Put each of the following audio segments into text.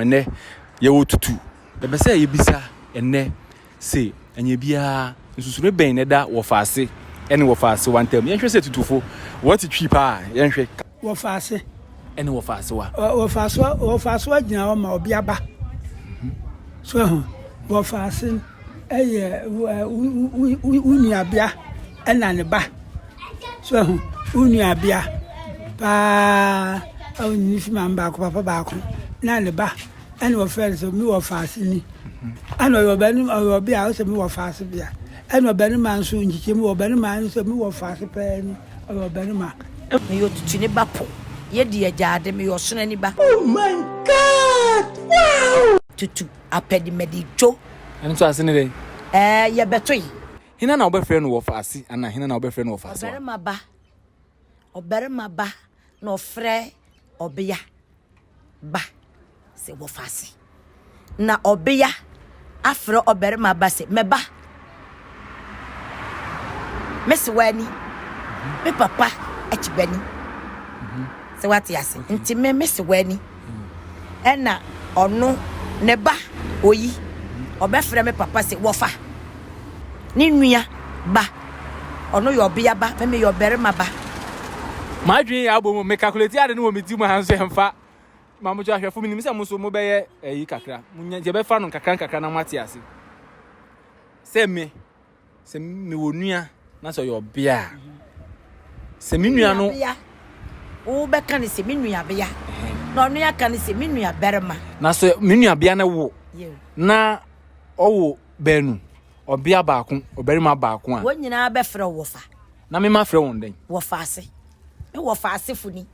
Ɛnnɛ yɛwɔ tutu. Yɛpɛ sɛ yɛbisa ɛnnɛ se ɛnyɛ biara nsusuroe bɛn na ɛda wɔfaase ne wɔfaasewa ntam. Yɛnhwɛ sɛ tutufo wɔte Twi paa a, yɛnhwɛ. Wɔfaase. Ɛne wɔfaasewa. Wɔfaasewa wɔfaasewa gyina hɔ ma ɔbea ba. So ahu? Wɔfaase yɛ wo nuabea ɛna ne ba. So ahu? Wo nuabea paa a ɔnyini fi maame baako papa baako na ne ba ɛna wɔfrɛ no sɛ me wɔfaase ni. Ɛna ɔyɛ ɔbarima ɔyɛ ɔbea a ɔsɛ me wɔfaase bea. Ɛna ɔbarima nso nkyekyɛmu ɔbarima nso me wɔfaase pɛɛ ni ɔyɛ ɔbarima. Meyɛ otutuni ba po. Yɛdi agyaade, meyɛ ɔsono ani ba. Oh my God! Wow! Tutu apɛdemɛde dwo. Ɛno nso ase ne dɛn? Ɛɛ, yɛbɛtoe. Hena na wobɛfrɛ no wɔfaase anaa hena na wobɛfrɛ no wɔfaasewa? Ɔbarima ba, ɔbarima ba na ɔfrɛ ɔbea ba sɛ wɔfaase. Na ɔbea afrɛ ɔbarima ba sɛ mɛba. Me sewa ni, me papa akyi ba ni. Sɛ wate ase. Nti me me sewa ni. Ɛna ɔno ne ba oyi ɔbɛfrɛ me papa sɛ wɔfa. Ne nua ba. Ɔno yɛ ɔbea ba, me meyɛ ɔbarima ba. M'adwene yɛ abɔ mu, me calculate ade no wɔ me ti mu ha nso ɛmfa. Ma mo ahwɛfo, menim sɛ mo nso mobɛyɛ ayi kakra. Munya nti yɛbɛfa no nkakra nkakra na moate ase. Sɛ me, sɛ mewɔ nua na sɛ ɔyɛ ɔbea a, sɛ me nua no. Wobɛka no sɛ me nuabea, na ɔno aka no sɛ me nuabarima. Na sɛ me nuabea no wo na ɔwo baanu, ɔbea baako, ɔbarima baako a. Wɔn nyinaa bɛfrɛ wo wɔfa. Na me mafrɛ wɔn dɛn? Wɔfa ase. Me wɔfa asefo ni.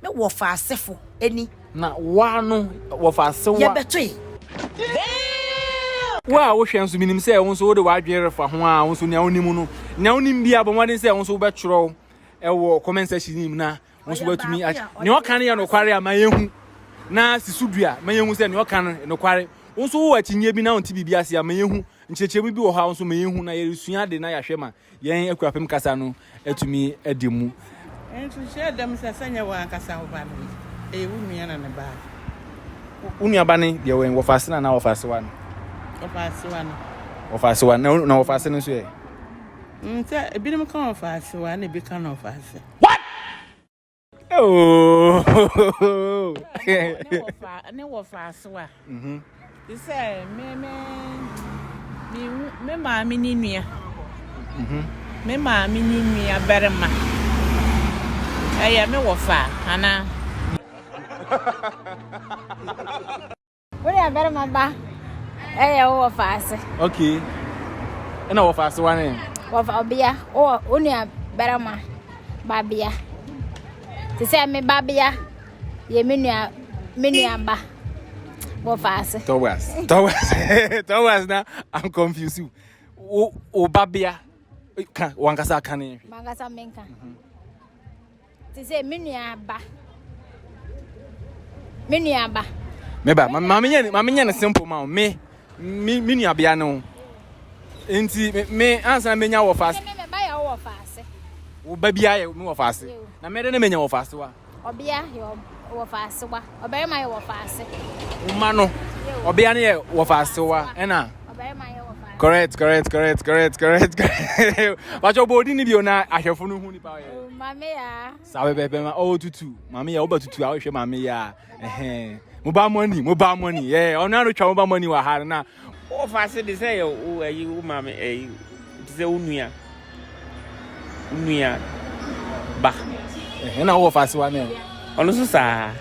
Me wɔfa asefo ni. Na wa no wɔfa ase wa. Yɛbɛtoe. Wo a wohwɛ nso menim sɛ wo nso wode w'adwene refa ho a wo nso nea wonim no nea wonim biara bɔ mmɔden sɛ wo nso wobɛtwerɛw ɛwɔ comment section yi mu na wo nso woatumi aky nea ɔka no yɛ nokware a ma yɛhu na si so dua ma yɛhu sɛ nea ɔka no nokware wo nso wowɔ akyinnyeɛ bi na wonte biribi ase a ma yɛhu nkyerɛkyerɛmu bi wɔ hɔ a wo nso ma yɛhu na yɛresua ade na yɛahwɛ ma yɛn Akuapem kasa no atumi adi mu. Nso hyɛ dɛm sɛ sɛ nyɛ w'ankasa wo ba no, ɛyɛ wo nua na ne ba. Wo nua ba ne deɛ wɛn wɔfa ase na anaa wɔfa asewa no? Wɔfa asewa no. Wɔfa asewa na na wɔfa ase no nso yɛ? Mm, sɛ ebinom ka wɔfa asewa na ebi ka na wɔfa ase. What? Oh. Ne wɔfa asewa. Mhm. Te sɛ me me me me maame ne nua. Mhm. Me maame ne nua barima. Ɛyɛ me wɔfa anaa? Wo nua barima ba ɛyɛ wo wɔfa ase. Okay. Ɛna wɔfa ase wa ne? Wɔfa ɔbea. Wo wo nua barima ba bea. Te sɛ me ba bea yɛ me nua me nua ba wɔfa ase. Thomas. Thomas. Thomas na I'm confused. Wo wo ba bea ka wankasa ka ne nhwɛ. Mankasa menka. Mm -hmm. Te sɛ me nua ba. Me nua ba. Me ba, ma me nyɛ ma me nyɛ no simple ma wo. Me me me nua bea no. Nti me me ansa na menya wɔ faase. Me me ba yɛ wɔ faase. Wo ba bia yɛ me wɔ faase. Na me de ne menya wɔ faase wa. Ɔbea yɛ wɔ faase wa. Ɔbarima yɛ wɔ faase. Wo ma no. Ɔbea no yɛ wɔ faase wa. Ɛna. Ɔbarima yɛ wɔ faase. Correct, correct, correct, correct, correct. Wakyɛ ɔbɔ odin ni bio na ahwɛfo no hu nipa ɔyɛ. Oh, maame ya. Saa bɛbɛbɛ ma ɔwɔ tutu. Maame ya ɔba tutu a ɔhwɛ maame ya. Ɛhɛn. Mobile money, mobile money. Yeah, ɔno ano twa mobile money wɔ ha na. Wɔ faase de sɛ yɛ wo ayi wo maame ayi te sɛ wo nua. Wo nua ba. Ɛhɛn na wɔ faase wa ne. Ɔno nso saa.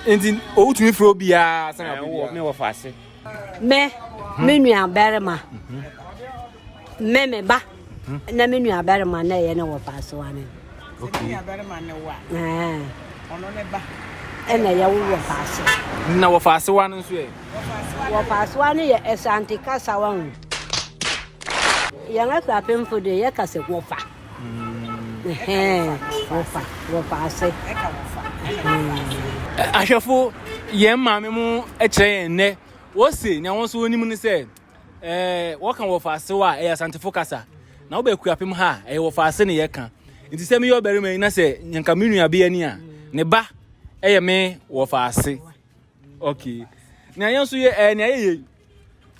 Nti owutumi frɛ obiara sɛ na obiara. Me wɔ faase. Me, me nua barima, me me ba, na me nua barima na ɛyɛ ne wɔ faasoa ne. Okay. Nua barima ne wa. Ɔno ne ba. Ɛna ɛyɛ wo wɔ faasoa. Na wɔ faasoa no nso ɛ. Wɔ faasoa no yɛ ɛsante kasa wa ho. Yɛn akurapemfo de yɛka sɛ wɔfa. Wɔfa, wɔfa ase. Ahwɛfo, yɛn maame mo kyerɛ yɛn nnɛ, wɔse nea wɔn nso wɔnim ne sɛ, ɛɛ wɔka wɔfa ase a ɛyɛ Asantefo kasa. Na wobɛ Akuapem ha a, ɛyɛ wɔfa ase ne yɛka. Nti sɛ meyɛ ɔbarima yi na sɛ nka me nua bea ni a, ne ba ɛyɛ me wɔfa ase. Okay. Nea yɛn nso yɛ ɛɛ nea yɛyɛ yi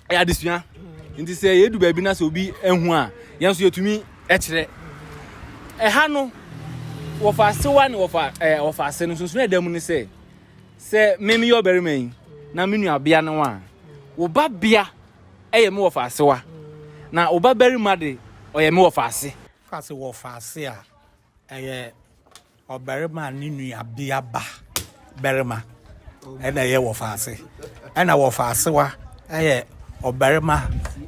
ɛyɛ adesua. Nti sɛ yɛdu baabi na sɛ obi ehu a, yɛn nso yɛtumi kyerɛ. Ɛha no wɔfa asewa ne wɔfa ɛɛ wɔfa ase no nsonsono ɛda mu ne sɛ sɛ me meyɛ ɔbarima yi na me nua bea no a, wo ba bea ɛyɛ me wɔfa asewa na wo ba barima de ɔyɛ me wɔfa ase. Ka sɛ wɔfa ase a, ɛyɛ ɔbarima ne nuabea ba barima ɛna ɛyɛ wɔfa ase ɛna wɔfa asewa ɛyɛ ɔbarima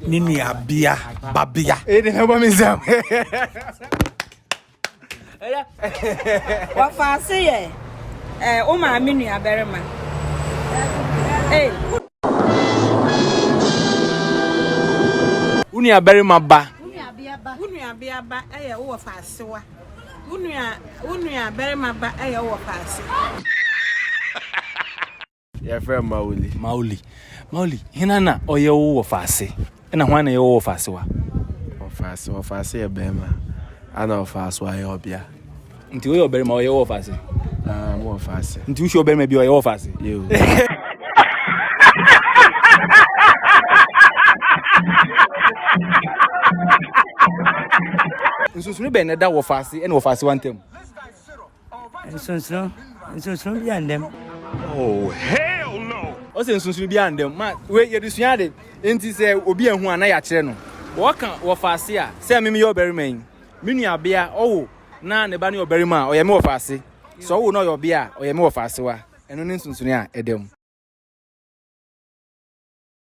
ne nuabea babea. Ɛyɛ ɛbɔ mi nsam. Wɔfa ase yɛ ɛɛ wo maame nua barima. Ee. Wo nua barima ba. Wo nuabea ba yɛ wo wɔfa asewa. Wo nua wo nua barima ba yɛ wo wɔfa ase. Yɛfrɛ me Mauli. Mauli. Mauli, hena na ɔyɛ wo wɔfaase? Ɛna hwan na ɛyɛ wo wɔfaasewa? Wɔfaase, wɔfaase yɛ bɛrima, ana wɔfaasewa yɛ ɔbea. Nti woyɛ ɔbarima ɔyɛ wo wɔfaase? Ah, mo wɔfaase. Nti wohyia ɔbarima bi ɔyɛ wo wɔfaase? Yoo. Nsonsonoe bɛn na ɛda wɔfaase ne wɔfaasewa ntam? Nsonsono, nsonsono bi andam. Oh, hell no! Ɔsɛ nsonsono bi andam. Ma, wei yɛde sua ade. Enti sɛ obi ahu a na yɛakyerɛ no. Wɔka wɔfaase a, sɛ me meyɛ ɔbarima yi, me nuabea ɔwo na ne ba no yɛ ɔbarima a, ɔyɛ me wɔfaase. Sɛ ɔwo na ɔyɛ ɔbea a, ɔyɛ me wɔfaasewa. Ɛno ne nsonsonoe a ɛda mu.